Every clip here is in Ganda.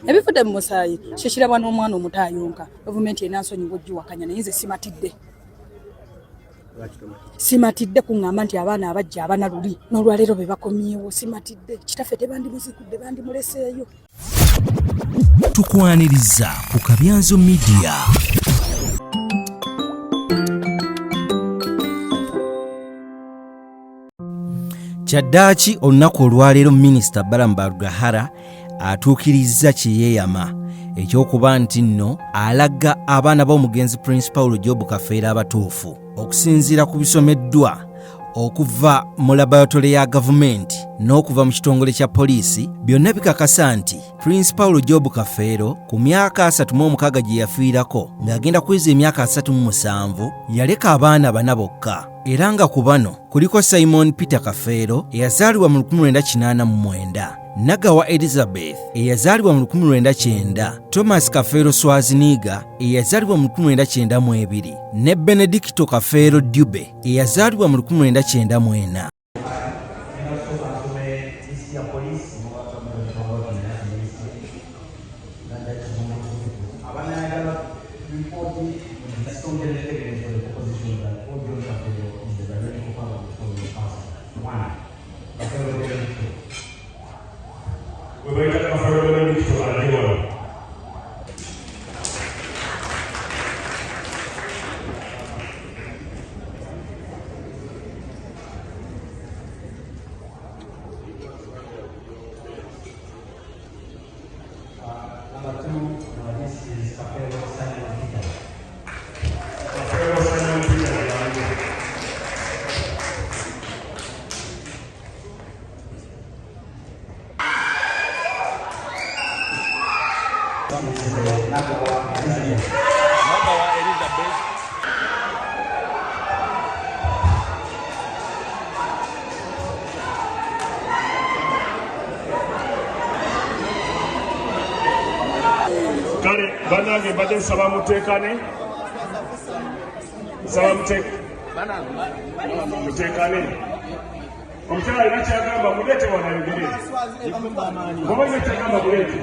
Ebivudde mu musaayi kyekirabwa n'omwana omuto ayonka. Gavumenti enansonyiwa ogiwakanya, naye nze simatidde, simatidde kuŋŋamba nti abaana abajja abana luli n'olwaleero be bakomyewo. Simatidde. Kitaffe tebandimuzikudde, bandimuleseeyo. Tukwaniriza ku Kabyanzo Media. Kyaddaaki olunaku olwaleero Minisita Balaam Barugahara atuukirizza kye yeeyama eky'okuba nti nno alaga abaana b'omugenzi Prince Paulo Job Kafeero abatuufu okusinziira ku bisomeddwa okuva mu laboratory ya gavumenti n'okuva mu kitongole kya poliisi. Byonna bikakasa nti Prince Paulo Job Kafeero ku myaka 36 gye yafiirako ng'agenda kuweza emyaka 37 yaleka abaana bana bokka, era nga ku bano kuliko Simon Peter Kafeero eyazaalibwa mu 1989, Nagawa Elizabeth eyazaalibwa mu 1990, Thomas Kafeero Swaziniga eyazaalibwa mu 1992 ne Benedicto Kafeero Dube eyazaalibwa mu 1994. Number two, this is Kafeero Simon Peter. Kafeero Simon Peter Yangu. This is Nagawa Elizabeth. Nagawa Elizabeth. Kale bannange, mbadde nsaba muteekane, nsaba muteekane. Omukyala alina kyagamba, muleete wano ayogere. Bw'oba olina kyagamba, muleete.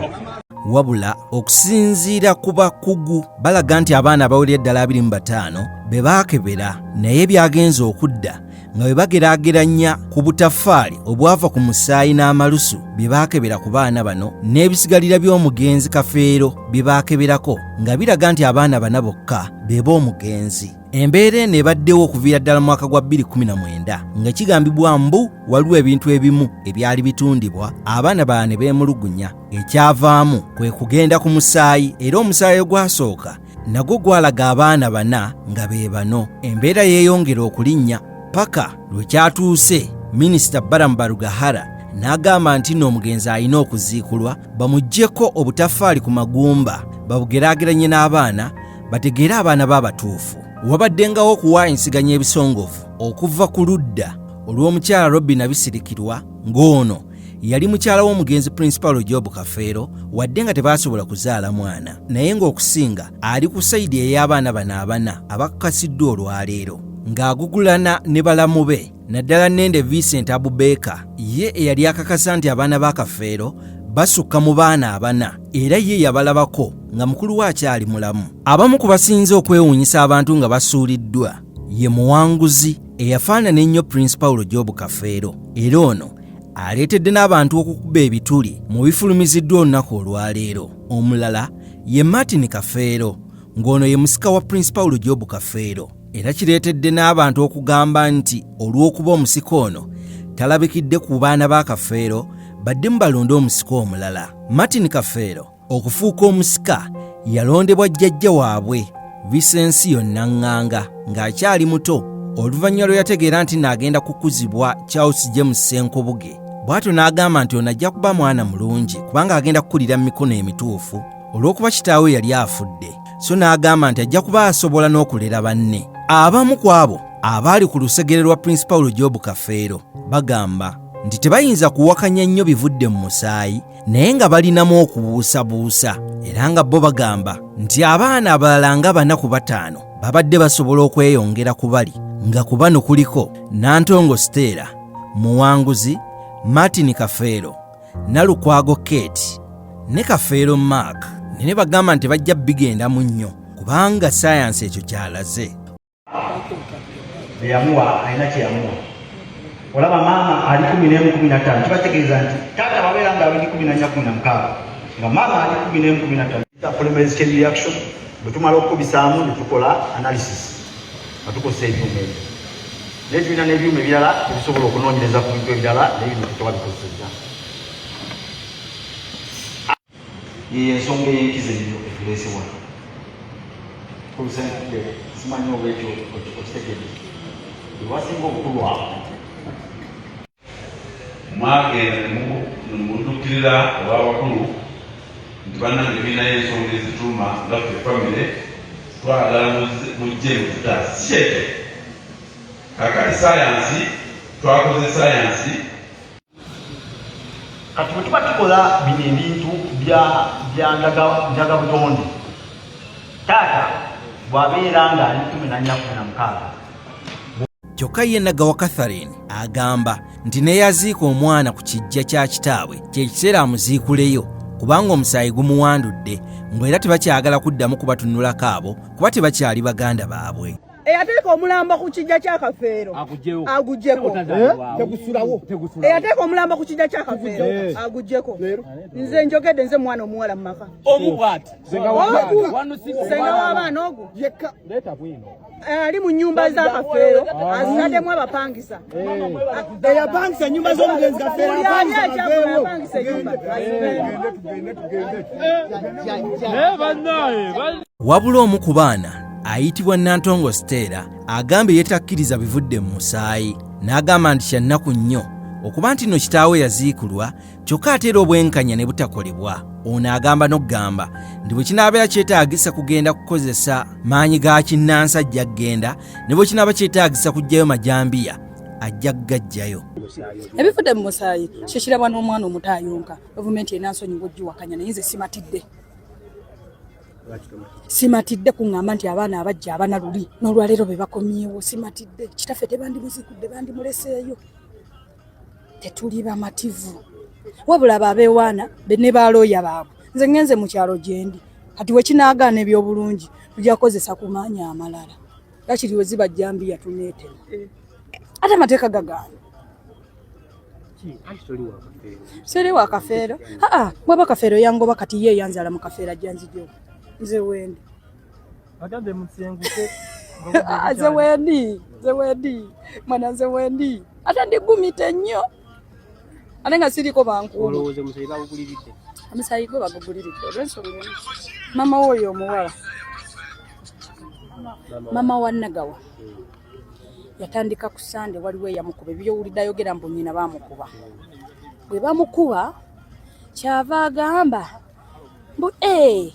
Wabula okusinziira ku bakugu balaga nti abaana abawerera ddala 25 be baakebera, naye byagenze okudda nga bwe bageraageranya ku butaffaali obwava ku musaayi n'amalusu bye baakebera ku baana bano n'ebisigalira by'omugenzi Kafeero bye baakeberako, nga biraga nti abaana bana bokka be b'omugenzi. Embeera eno ebaddewo okuviira ddala mu mwaka gwa 2019, nga kigambibwa mbu waliwo ebintu ebimu ebyali bitundibwa abaana baa ne beemulugunya. Ekyavaamu kwe kugenda ku musaayi, era omusaayi ogwasooka nagwo gwalaga abaana bana nga be bano. Embeera yeeyongera okulinnya paka lwe kyatuuse Minisita Balaam Barugahara n'agamba nti nno omugenzi alina okuziikulwa, bamuggyeko obutaffaali ku magumba babugeraageranye n'abaana, bategeere abaana be abatuufu. Wabaddengawo okuwa ensiganya ebisongovu okuva ku ludda olw'omukyala Robina Bisirikirwa, ng'ono yali mukyala w'omugenzi Prince Paulo Job Kafeero, wadde nga tebaasobola kuzaala mwana, naye ng'okusinga ali ku sayidi ey'abaana bano abana abakakasiddwa olwaleero, ng'agugulana ne balamu be, naddala Nende Vincent Abubeeka, ye eyali akakasa nti abaana ba Kafeero basukka mu baana abana, era ye yabalabako nga mukulu we akyali mulamu. Abamu ku basinze okwewuunyisa abantu nga basuuliddwa ye Muwanguzi eyafaanana ennyo Prince Paulo Job Kafeero, era ono aleetedde n'abantu okukuba ebituli mu bifulumiziddwa olunaku olwaleero. Omulala ye Martin Kafeero, ng'ono ye musika wa Prince Paulo Job Kafeero, era kireetedde n'abantu okugamba nti olw'okuba omusika ono talabikidde ku baana ba Kafeero, baddemu balonde omusika omulala. Martin Kafeero okufuuka omusika yalondebwa jjajja waabwe Visensiyo Naŋŋanga ng'akyali muto, oluvannyuma lwe yategeera nti n'agenda kukuzibwa Charles James Ssenkubuge. Bw'atyo n'agamba nti ono ajja kuba mwana mulungi kubanga agenda kukulira mu mikono emituufu olw'okuba kitaawe yali afudde, so n'agamba nti ajja kuba asobola n'okulera banne. Abamu ku abo abaali ku lusegere lwa Prince Paulo Job Kafeero bagamba nti tebayinza kuwakanya nnyo bivudde mu musaayi, naye nga balinamu okubuusabuusa, era nga bo bagamba nti abaana abalala nga 4 ku 5 babadde basobola okweyongera ku bali, nga ku bano kuliko Nantongo Stella, Muwanguzi, Martin Kafeero, Nalukwago Kate, ne Kafeero Mark ne bagamba nti bajja bigendamu nnyo kubanga sayansi ekyo kyalaze. Eyamuwa alina kyeyamuwa. Olaba maama ali 11 15, kibategeeza nti taata babeera nga abiri 14 16, nga maama ali 11 15. Polymerase chain reaction bwe tumala okukubisaamu ne tukola analysis nga tukozesa ebyuma ebyo, naye tulina n'ebyuma ebirala ebisobola okunoonyereza ku bintu ebirala, naye bino tetwabikozesezza. Yeyo ensonga ey'enkizo ennyo etuleese wano. Olusanyukidde, simanyi oba ekyo okitegedde, ewasinga obukulu awo. Mwagenda nemudukirira olw'abakulu nti bannange tulinayo ensonga ezituluma nga ffe famire, twagala mujje mututaase, si kyekyo? Kakati sayansi, twakoze sayansi. Kati bwe tuba tukola bino ebintu bya ndagabutonde, taata bw'abeera ng'ali 14 16. Kyokka ye Nagawa Catherine agamba nti neyaziika omwana ku kijja kya kitaabwe kye kiseera amuziikuleyo kubanga omusaayi gumuwandudde, ng'era tebakyagala kuddamu kubatunulako abo kuba tebakyali baganda baabwe. Eyateeka omulambo ku kijja kya Kafeero aguggyeko. Eyateeka omulambo ku kijja kya Kafeero aguggyeko. Nze njogedde, nze mwana omuwala mu maka. Omu bw'ati. Ogu senga w'abaana ogu ali mu nnyumba za Kafeero azitaddemu abapangisa. Eyapangisa ennyumba z'omugenzi Kafeero. Buli ani akyagula apangisa ennyumba. Wabula omu ku baana ayitibwa Nantongo Stella agambye yetakkiriza bivudde mu musaayi, n'agamba nti kyannaku nnyo okuba nti nno kitaawe yaziikulwa kyokka ate era obwenkanya ne butakolebwa. Ono agamba n'okugamba nti bwe kinaabeera kyetaagisa kugenda kukozesa maanyi ga kinnansi ajja kugenda, ne bwe kinaaba kyetaagisa kuggyayo majambiya ajja kugaggyayo. Ebivudde mu musaayi kikirabwa n'omwana omuto ayonka. Gavumenti enansonyiwa ogiwakanya, naye nze simatidde. Simatidde kuŋŋamba nti abaana abajja abana luli n'olwaleero be bakomyewo. Simatidde. Kitaffe tebandimuzikudde, bandimuleseeyo. Tetuli bamativu. Wabula abo abeewaana be ne balooya baabwe. Nze ŋŋenze mu kyalo gye ndi. Kati we kinaagaana eby'obulungi tujja kukozesa ku maanyi amalala. Lakiri we ziba jjambiya tuneetema. Ate amateeka gagaana. Siri wa Kafeero. Aa, bwaba Kafeero yangoba, kati ye yanzala mu Kafeero ajja nzijewo. Nze wendi. Nze wendi, nze wendi. Mwana nze wendi. Ate ndigumite nnyo. Ate nga siriko bankuuma. Omusaayi gwe baguguliridde olw'ensonga emu. Maama w'oyo omuwala. Maama wa Nagawa. Yatandika ku Sande, waliwo eyamukuba ebyowulidde ayogera mbu nnyina baamukuba. Bwe bamukuba kyava agamba mbu ee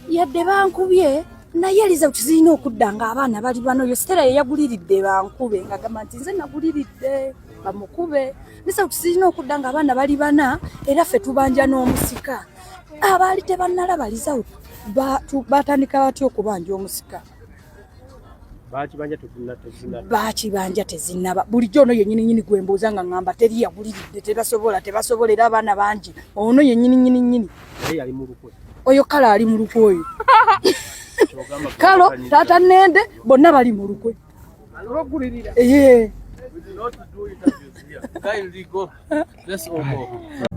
yadde bankubye naye results zirina okudda ng'abaana bali bano. Yo Stella ye yaguliridde bankube, ng'agamba nti nze naguliridde bamukube, results zirina okudda ng'abaana bali bana, era ffe tubanja n'omusika. Abaali tebannalaba result batandika batya okubanja omusika? Bakibanja tezinnaba. Bulijjo ono yennyini nyini gwe mbuuza nga ŋŋamba teri yaguliridde, tebasobola, tebasobola, era abaana bangi. Ono yennyini nyini nyini oyo kale ali mu lukwe, oyo kalo taata Nende bonna bali mu lukwe.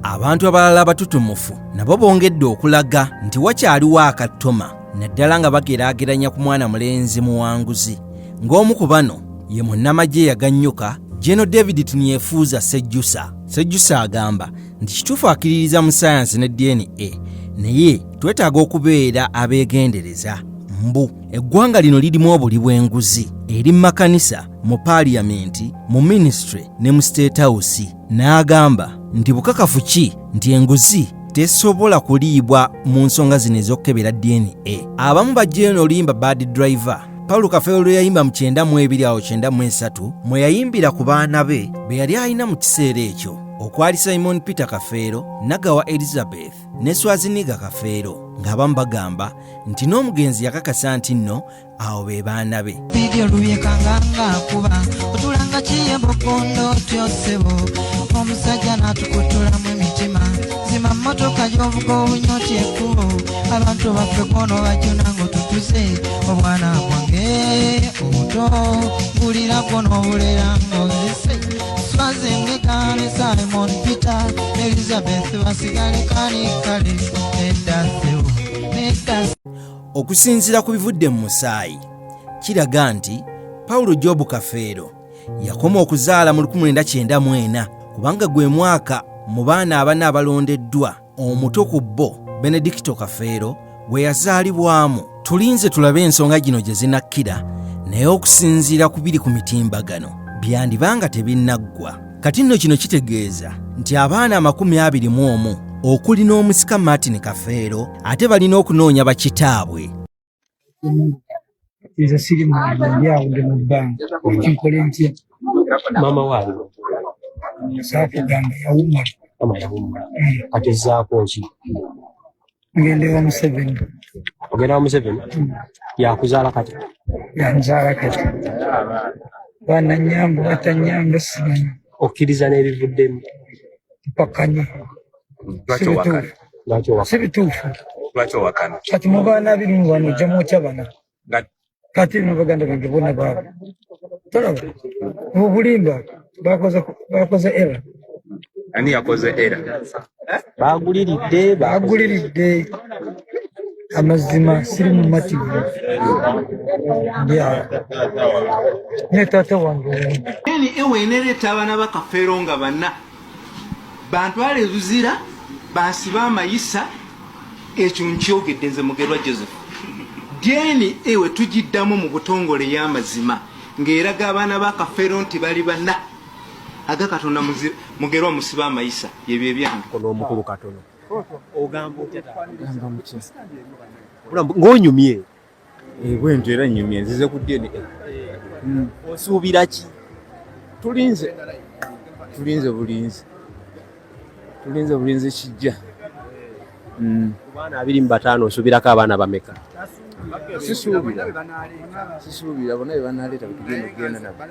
Abantu abalala abatutumufu nabo bongedde okulaga nti wakyaliwo akatoma, naddala nga bageraageranya ku mwana mulenzi muwanguzi, ng'omu ku bano ye munnamagye eyaganyuka General David Tinyefuza Sejjusa. Sejjusa agamba nti kituufu akkiririza mu sayansi ne DNA, naye twetaaga okubeera abeegendereza mbu eggwanga lino lirimu obuli bw'enguzi eri mu makanisa, mu paaliyamenti, mu minisitule ne mu State House, n'agamba nti bukakafu ki nti enguzi tesobola kuliibwa mu nsonga zino ez'okukebera DNA. Abamu bajjayo n'oluyimba Bad Driver Paulo Kafeero lwe yayimba mu 92 awo 93 mwe yayimbira ku baana be be yali alina mu kiseera ekyo, okwali Simon Peter Kafeero, Nagawa Elizabeth ne Swaziniga Kafeero, ng'abamu bagamba nti n'omugenzi yakakasa nti nno awo be baana be. Bibyo lubyekanga ng'akuba otulanga kiyembo kondo otyo ssebo, omusajja n'atukutulamu emitima. Mazima mmotoka gy'ovuga obunyoti ekkubo abantu baffe kwono bajuna ng'otutuze obwana bwange obuto mbulirako n'obulera ng'ozise Swazi ne Simon Peter Elizabeth basigale kani kale nedda ssebo nedda. Okusinziira ku bivudde mu musaayi kiraga nti Paulo Job Kafeero yakoma okuzaala mu 1994 kubanga gwe mwaka mu baana abana abalondeddwa omuto ku bo Benedicto Kafeero gwe yazaalibwamu. Tulinze tulabe ensonga gino gye zinakkira, naye okusinziira ku biri ku mitimbagano byandiba nga tebinnaggwa. Kati nno kino kitegeeza nti abaana 21 okuli n'omusika Martin Kafeero ate balina okunoonya bakitaabwe. Nze siri muntu, ndi awo, ndi mu bbanga, kinkole ntya? Maama wange. Saakugamba yawummula. Mama yawummula. Kati ozzaako ki? Ngende wa Museveni. Ogenda wa Museveni? Yakuzaala kati? Yanzaala kati. Bananyamba batanyamba simanyi. Okkiriza n'ebivuddemu? Mpakanye. Lwaki owakana? Lwaki owakana? Si bituufu. Lwaki owakana? Kati mu baana 20 wano ojjamu otya bana? Kati no baganda bange bonna baabo. Tolaba obulimba bakoze era. Ani yakoze era? Baguliridde. Baguliridde. Amazima siri mumativu. Ndi awo. Ne taata wange wuuno. Ewe enereeta abaana ba Kafeero nga bana bantwala eruzira bansiba amayisa ekyo nkyogedde nze Mugerwa Joseph. DNA we tugiddamu mu butongole ey'amazima ng'eraga abaana ba Kafeero nti bali bana aga Katonda Mugerwa musiba amayisa yebyo ebyange. N'omukulu katono ogamba otya? Ng'onyumye. Bwentyo era nyumye nzize ku DNA. Osuubira ki? Tulinze, tulinze bulinzi, tulinze bulinzi kijja. Ku baana 25 osuubirako abaana bameka? Sisuubira, sisuubira bonna be banaleeta betugenda okugenda nabo.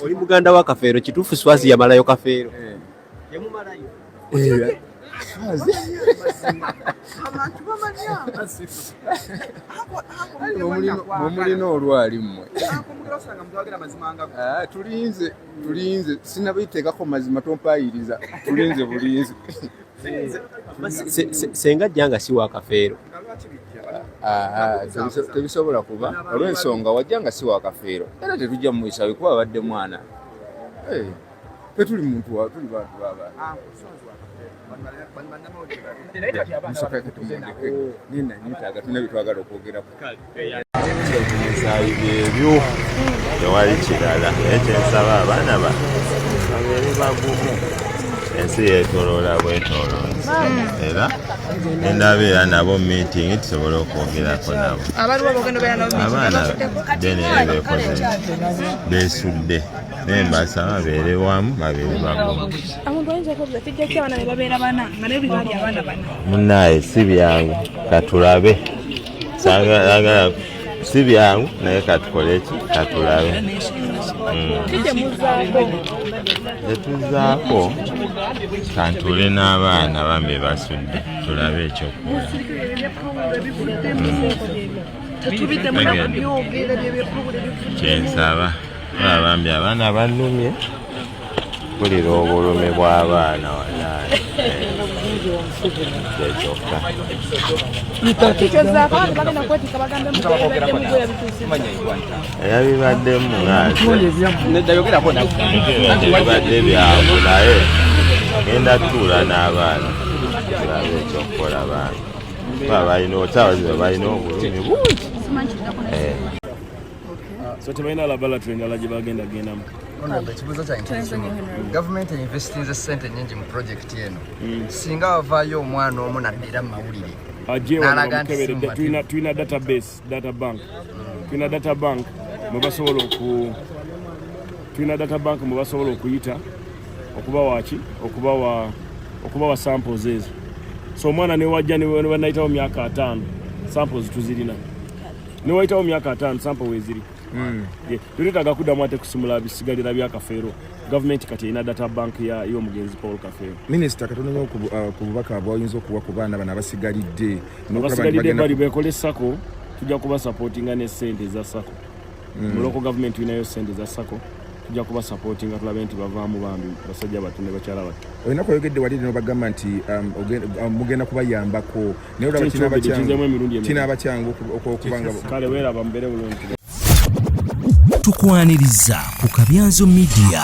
Oli muganda wa Kafeero, kituufu Swazi yamalayo Kafeero? Yamumalayo. Mumulina olwali mmwe. Tulinze, tulinze, sinabiteekako mazima tompayiriza, tulinze bulinzi. Senga ajja nga si wa Kafeero. Tebisobola kuba olw'ensonga wajja nga si wa Kafeero era tetujja mumuyisawe kuba abadde mwana. Ffe tuli muntu wa tuli bantu b'abantu. Tumundeke nina nyetaaga tulina bye twagala okwogerako. Ebisaayi byebyo tewali kirala, naye kyensaba abaana ba babeere bagumu. Ensi yeetoloola bwetooloozi era ngenda beera nabo meeting tusobole okwogerako nabo. Abaana DNA beekoze beesudde, naye mbasaba babeere wamu, babeere bagumu. Munaaye si byangu, katulabe. Saagala si byangu, naye katukole ki, katulabe. Tetuzaako, kantule n'abaana bambi basudde, tulabe ekyokukola. Kyensaba bambi abaana bannumye, mpulira obulumi bw'abaana walayi kyekyokka. Era bibaddemu ng'ate byangu, naye ngenda tuula n'abaana tulabe ekyokukola. Baana kuba balina otaawaziba, balina obulumi bungi. So tebalina laboratory endala gye bagenda gendamu. Honorable, ekibuuzo kyange kiri kimu. Gavumenti einvestinze ssente nnyingi mu pulojekiti eno. Singa wavaayo omwana omu naddira mu mawulire ajje wano n'alaga nti si bamukeberedde. mumativu. Tulina database, data bank, tulina data bank mwe basobola oku tulina data bank mwe basobola okuyita okubawa ki, okubawa samples ezo. So omwana newajja ne banayitawo myaka 50, samples tuzirina. Newayitawo myaka 50, sample weziri. Tetwetaaga kuddamu ate kusimula bisigalira bya Kafeero. Gavumenti kati erina data bank y'omugenzi Paul Kafeero. Minisita, katono nnyo ku bubaka bw'oyinza okuwa ku baana bano abasigalidde. Abasigalidde bali bekole sako, tujja kubasapootinga ne ssente eza sako. Mu local government tulinayo ssente eza sako, tujja kubasapootinga tulabe nti bavaamu bambi basajja battu ne bakyala battu. Olina kweyogedde wali nobagamba nti mugenda kubayambako, naye olaba kinaaba kyangu okubanga. Kale weeraba, mubeere bulungi. Tukwaniriza ku Kabyanzo Media.